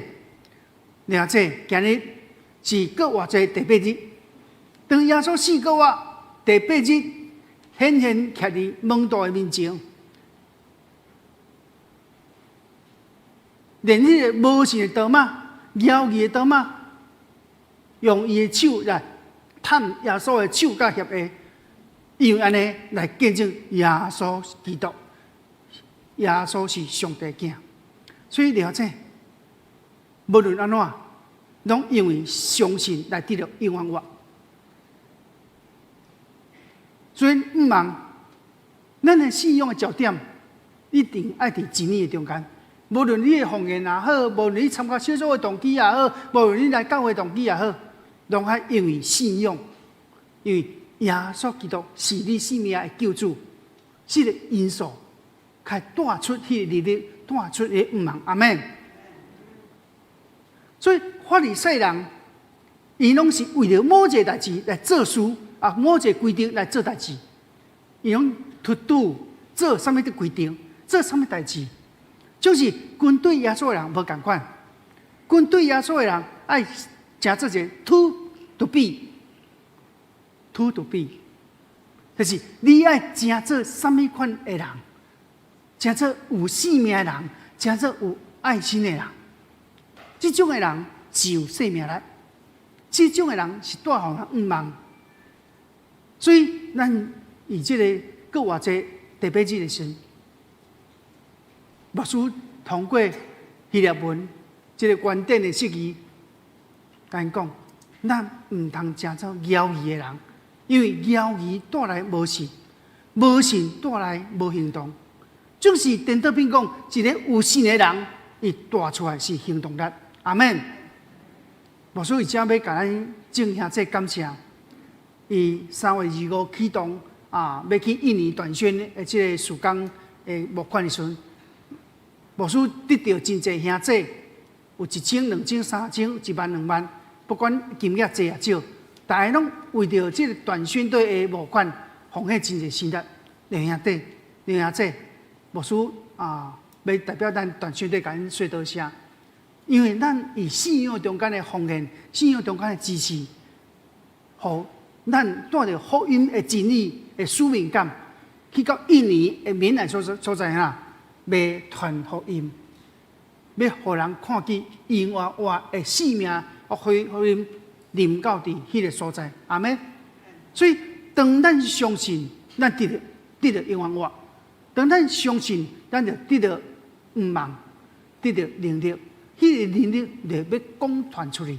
了解，今日是閣活祭第八日，當耶穌死過活第八日，顯現徛佇門徒的面前，連彼个無信的多馬、猶疑的多馬，用伊的手來探耶穌的手佮脅下，因為按呢來見證耶穌基督，耶穌是上帝囝。所以了解，無論按怎，攏因為相信來得著永遠活。所以毋茫，咱的信仰的焦點一定愛佇真理的中間。無論你的奉獻也好，無論你參加小組的動機也好，無論你來教會動機也好，攏愛因為信仰，因為耶穌基督是你生命的救主，這个因素，開帶出彼个力量，帶出彼个向望。阿們。所以法利賽人，伊攏是為著某一个代誌來做事啊，某一个規定來做代誌，伊攏 to do 做啥物的規定，做啥物代誌，就是跟對耶穌的人無仝款，跟對耶穌的人愛成做一个 to be，to be，就是你愛成做啥物款的人，成做有生命的人，成做有愛心的人。這種的人是有生命力，這種的人是帶予人向望。所以，咱以這个閣活祭第八日的時陣，牧師通過希臘文這个原典的釋義，共𪜶講，咱毋通成做猶疑的人，因為猶疑帶來無信，無信帶來無行動。就是顛倒變講，一个有信的人，伊帶出來是行動力。阿們。牧師伊遮欲共咱眾兄弟感謝，伊3月25啟動啊，欲去印尼傳宣的這个事工的募款的時陣，牧師得著真濟兄弟有1000、2000、3000、1萬、2萬，不管金額濟抑少，大家攏為著這个短宣隊的募款，奉獻真濟心力。兩兄弟、兩兄姐，牧師啊，欲代表咱短宣隊共𪜶說多謝，因為咱以信仰中間的奉獻、信仰中間的支持，予咱帶著福音的真理的使命感，去到印尼的閩南所在哈，欲傳福音，欲予人看見永活活的生命，福音臨到佇彼个所在，阿們。所以當咱相信，咱得著永遠活；當咱相信，咱就得著向望，得著能力。彼个能力就欲廣傳出去，予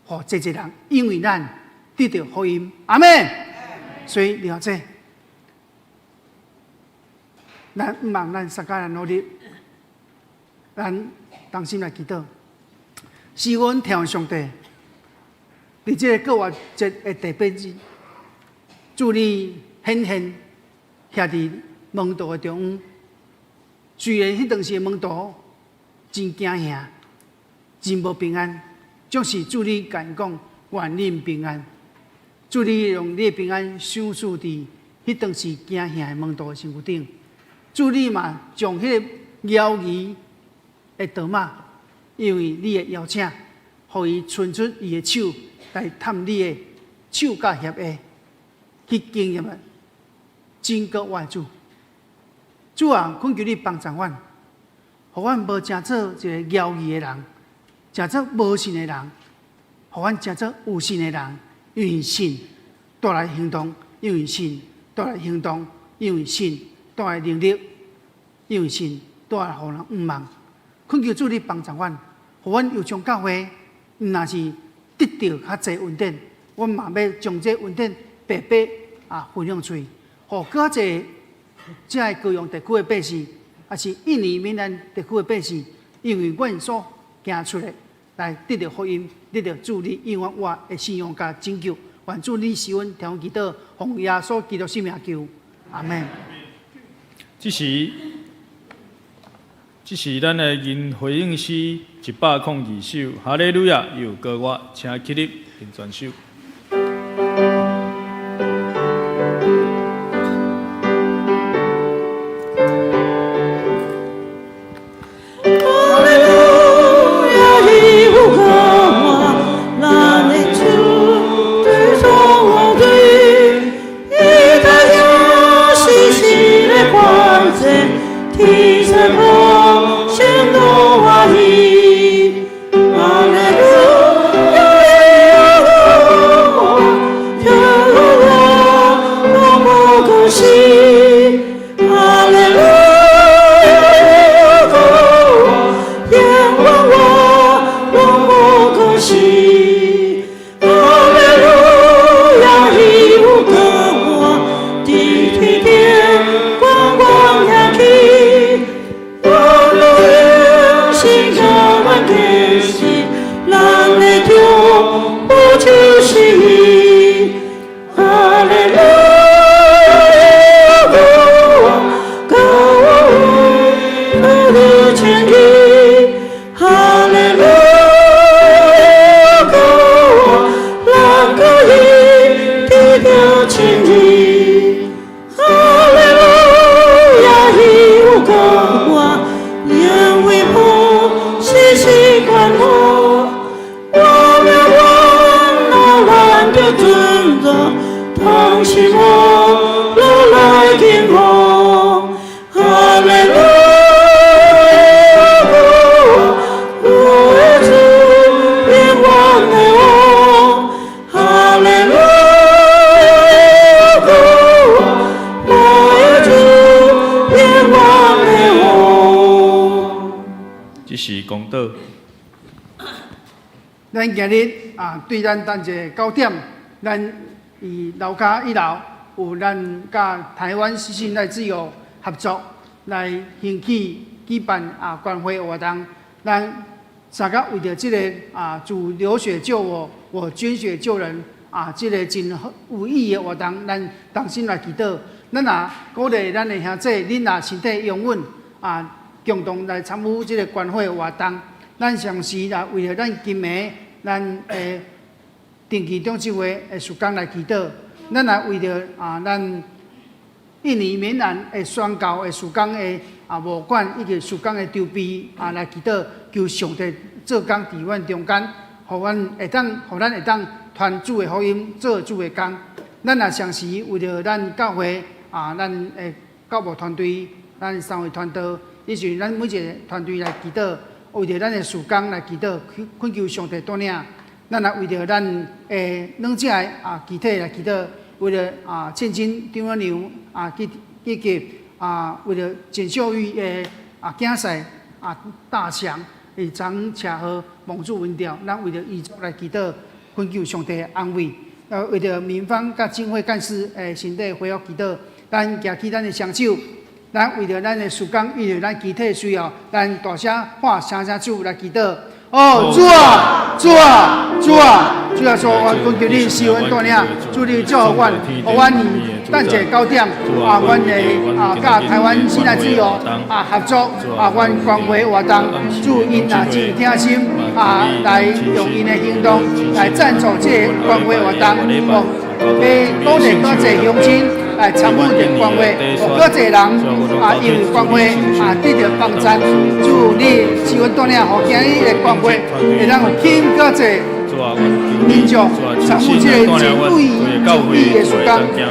濟濟人，因為咱得著福音，阿們。所以了解，咱向望，咱相共來努力，咱同心來祈禱，是阮天父上帝，佇這个復活節的第八日，主你顯現徛佇門徒的中央。雖然彼當時的門徒真驚嚇，真無平安，總是主你共𪜶講願恁平安。主你用你的平安賞賜佇彼當時驚嚇的門徒的身軀頂。主你嘛將彼个猶疑的多馬，因為你的邀請，予伊伸出伊的手來探你的手佮脅下，去經驗真閣活的主。主啊，懇求你幫助阮，予阮無成做一个猶疑的人，成做無信的人，予阮成做有信的人，因為信帶來行動，因為信帶來行動，因為信帶來能力，因為信帶來予人向望。懇求主你幫助阮，予阮右將教會，毋若是得著較濟恩典，阮嘛欲將這恩典白白啊分享出去，予閣較濟遮个高雄地區的百姓，抑是印尼閩南地區的百姓，因為阮所行出的來得著福音，得著主你永遠活的信仰佮拯救。願主你賜阮聽阮祈禱，奉耶穌基督聖名求，阿們。這是咱的銀回應詩102首，哈利路亞，有歌我，請起立，並轉首。哈利路亞，伊有膏我，咱的主對創對，伊帶領細細的環境，天上空仙多歡喜。哈利路亞，伊有膏我，天我永不可惜。哈利路亞，有膏我，仰望我永不可惜。哈利路亞，伊有膏我，佇天頂光光亮起，我的心充滿堅信，咱的救主就是伊。哈利路亞，膏我，膏我，得的權柄。哈利路亞，膏我，咱可以得著稱義。哈利路亞，伊有膏我，因為我細細觀我，我命運哪咱就尊重，同心我落來敬奉。哈利路亞，膏我，我的主永遠的王。哈利路亞，膏我，我的主永遠的王。這是講道。咱今日啊，對咱等一個9點，咱佇樓跤一樓有咱佮台灣信賴自由合作來興起舉辦啊關懷活動。咱大家為著這个啊主流血救我，我捐血救人啊，這个真好有意義的活動，咱同心來祈禱。咱若鼓勵咱的兄弟，恁若身體容允啊，共同來參與這个關懷活動。咱同時來為著咱今暝咱的定期長執會的事工來祈禱。咱也為著啊，咱印尼棉蘭的宣教的事工的啊募款以及事工的籌備啊來祈禱，求上帝做工佇阮中間，予阮會當，予咱會當傳主的福音，做主的工。咱也同時為著咱教會啊，咱的教牧團隊，咱三位傳道，以及咱每一個團隊來祈禱，為著咱的事工來祈禱，懇求上帝帶領。咱也為著咱的軟者的啊肢體來祈禱，為著啊千金張阿娘啊以及啊為著簡秀玉的啊囝婿啊大強，伊昨車禍蒙主恩召，咱為著遺族來祈禱，懇求上帝安慰。為著民芳佮浸會幹事的身體恢復祈禱，咱舉起咱的雙手，咱為著咱的事工，為著咱肢體需要，咱大聲喊聲聲主來祈禱。哦，主啊，主啊，主啊，主啊，主，我懇求你賜阮帶領，主你祝福阮，予阮等者9點啊，阮的啊，佮台灣新來自由啊合作啊，阮關懷活動，主𪜶若真疼心啊，來用𪜶的行動來贊助這个關懷活動，哦，欲鼓勵閣濟鄉親來參與這關懷，予閣濟人啊，因為關懷啊得著幫助，主你賜阮帶領，予今日的關懷會當有吸引閣濟民眾參與這个真有意義、真有意義的事工，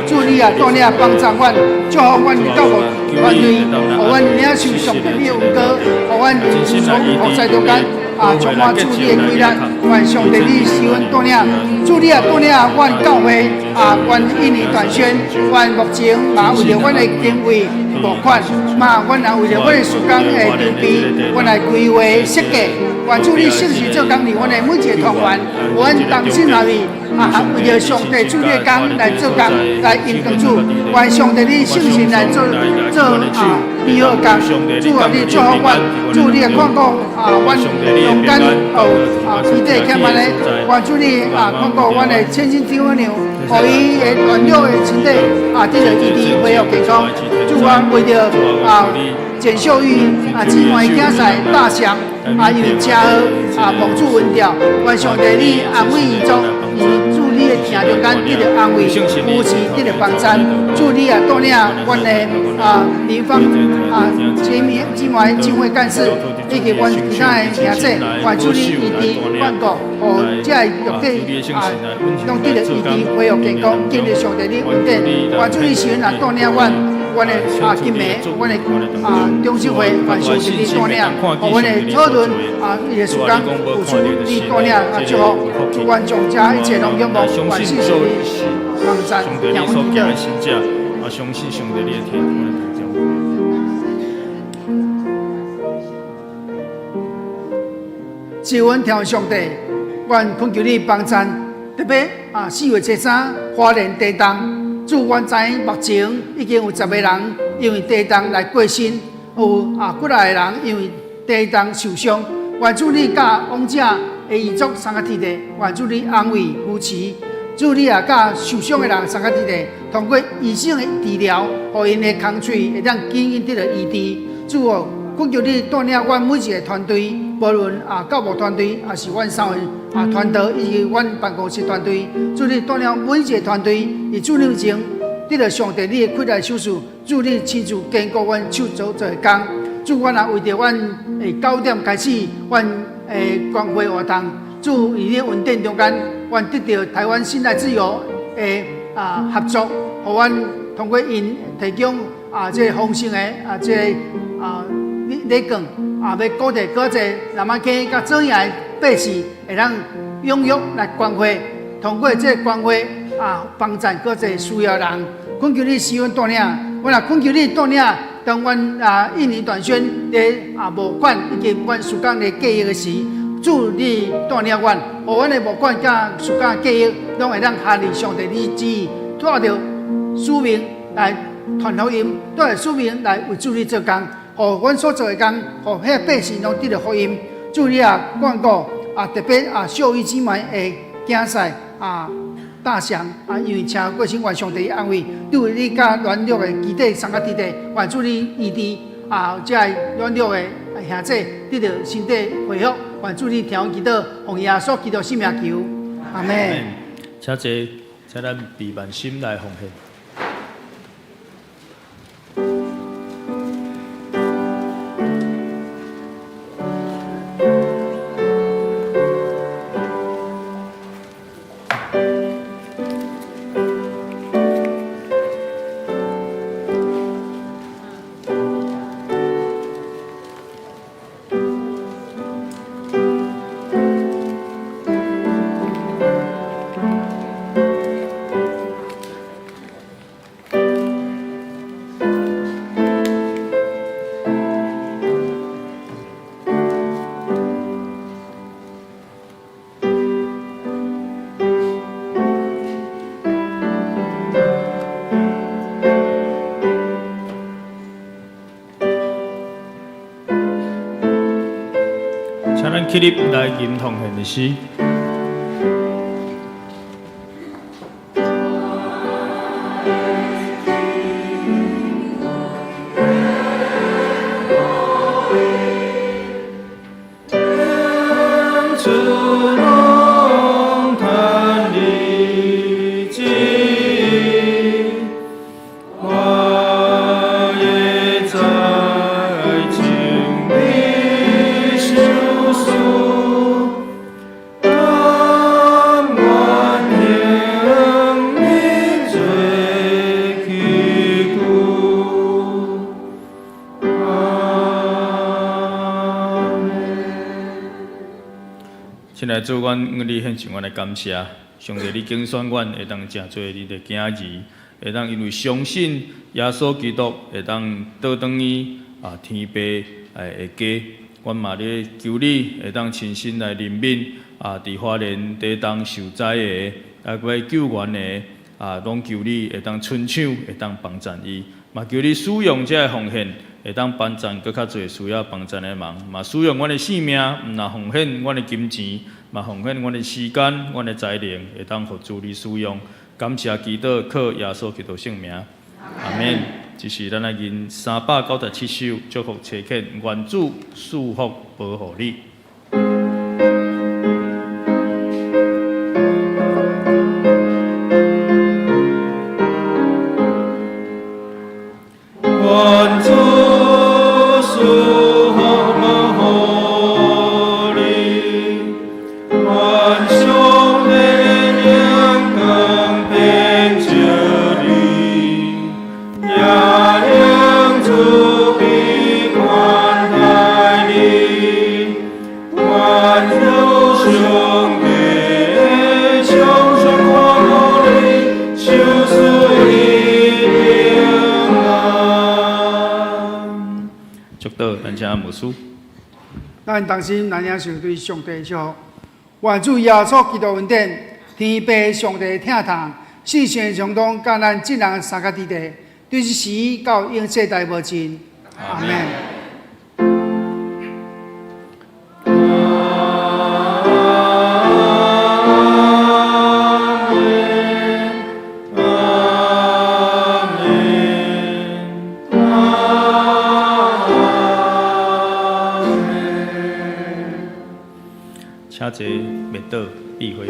主你也帶領幫助阮，祝福阮教牧團隊，予阮領受上帝你的恩膏，予阮從服侍中間啊充滿主你的氣力，願上帝你賜阮帶領，主你也帶領阮教會啊，阮印尼短宣，阮目前嘛為著阮的經費募款，嘛阮也為著阮的事工的籌備，阮來規劃設計。願主你聖神做工佇阮的每一个團員，阮同心合意啊，為著上帝主你的工來做工，來榮光主。願上帝你聖神來做做啊美好工，主啊，你祝福阮，主你也看顧啊，阮中間有啊肢體欠萬的，願主你啊看顧阮的千金丈母娘，予伊的軟弱的身體啊得著醫治恢復健康。主啊，為著啊簡秀玉啊姊妹囝婿大祥啊，因為車禍啊蒙主恩召，願上帝你安慰遺族，伊主你的疼中間得著安慰，扶持得著幫助。主你也帶領阮的啊民芳啊姊妹姊妹浸會幹事以及阮其他的兄弟，願主你醫治看顧，予這个肉體啊，攏得著醫治恢復健康，經歷上帝你恩典。願主你時陣也帶領阮。阮的啊金暝，阮的啊長執會，願上帝你帶領，予阮的討論啊，伊个事工有主你帶領啊祝福，祝阮將這一切攏仰望，願謝謝你幫贊，聽阮祈禱。啊，相信上帝你的天，我來禱告。賜阮天父上帝，阮懇求你幫贊，特別啊4月23花蓮地動。主，阮知影目前已經有10個人因為地動來過身，有啊幾若個人因為地動受傷。願主你佮亡者的遺族送較鐵地，願主你安慰扶持。主你也佮受傷的人送較鐵地，通過醫生的治療，予𪜶的空喙會當緊緊得著醫治。主哦，懇求你帶領阮每一个團隊，無論啊教牧團隊，抑是阮三位啊傳道，以及阮辦公室團隊，主你帶領每一个團隊，佇主你面前得著上帝你的氣力賞賜，主你親自堅固阮手所做的工。主，阮也為著阮9點開始，阮的關懷活動，主佇你恩典中間，阮得著台灣信賴自由的啊合作，予阮通過𪜶提供啊這个豐盛的啊這个啊禮禮券啊，欲鼓勵閣濟南安溪佮左營的百姓會當踴躍來關懷，通過這个關懷啊，幫贊閣濟需要人。懇求你賜阮帶領，阮也懇求你帶領，當阮啊印尼短宣佇啊募款以及阮事工咧計劃的時，主你帶領阮，予阮的募款佮事工計劃攏會當合你上帝你旨意，帶著使命來傳福音，帶著使命來為主你做工，予阮所做的工，予彼百姓攏得著福音。主你也看顧啊，特別啊，秀玉姊妹的囝婿啊，大祥啊，因為車禍過身，願上帝安慰，對你佮軟弱的肢體送較鐵地，願主你醫治啊，這个軟弱的兄弟得著身體恢復，願主你聽阮祈禱，奉耶穌基督聖名求，阿們。請坐，請咱閉目心來奉獻。請咱起立來吟奉獻的詩。主攏趁你旨意，我會知情你相思，甘願向你做祈求。阿們。親愛的主，阮向你獻上阮的感謝。上帝，你揀選阮會當成做你的囝兒，會當因為相信耶穌基督，會當倒轉去啊天父的家。阮嘛咧求你會當親身來憐憫啊，佇花蓮地動受災的，啊，閣欲救援的啊，攏求你會當伸手，會當幫贊伊。嘛求你使用這个奉獻，會當幫贊閣較濟需要幫贊的人。嘛使用阮的性命，毋但奉獻阮的金錢，嘛奉獻阮的時間、阮的才能，會當予主你使用。感謝祈禱，靠耶穌基督聖名，阿們。這是咱來吟397首，祝福齊勸，願主賜福保護你。願主賜福保護你，願上帝的榮光遍照你，也用慈悲款待你。願上帝常常看顧你，賞賜你平安。祝禱，咱請牧師。咱同心來領受對上帝的祝福，願主耶穌基督恩典，天父上帝疼痛，聖神相當，佮咱眾人相佮佇咧，對這時到永世代無盡。阿們。阿們，阿們，阿們。請坐，默禱，閉會。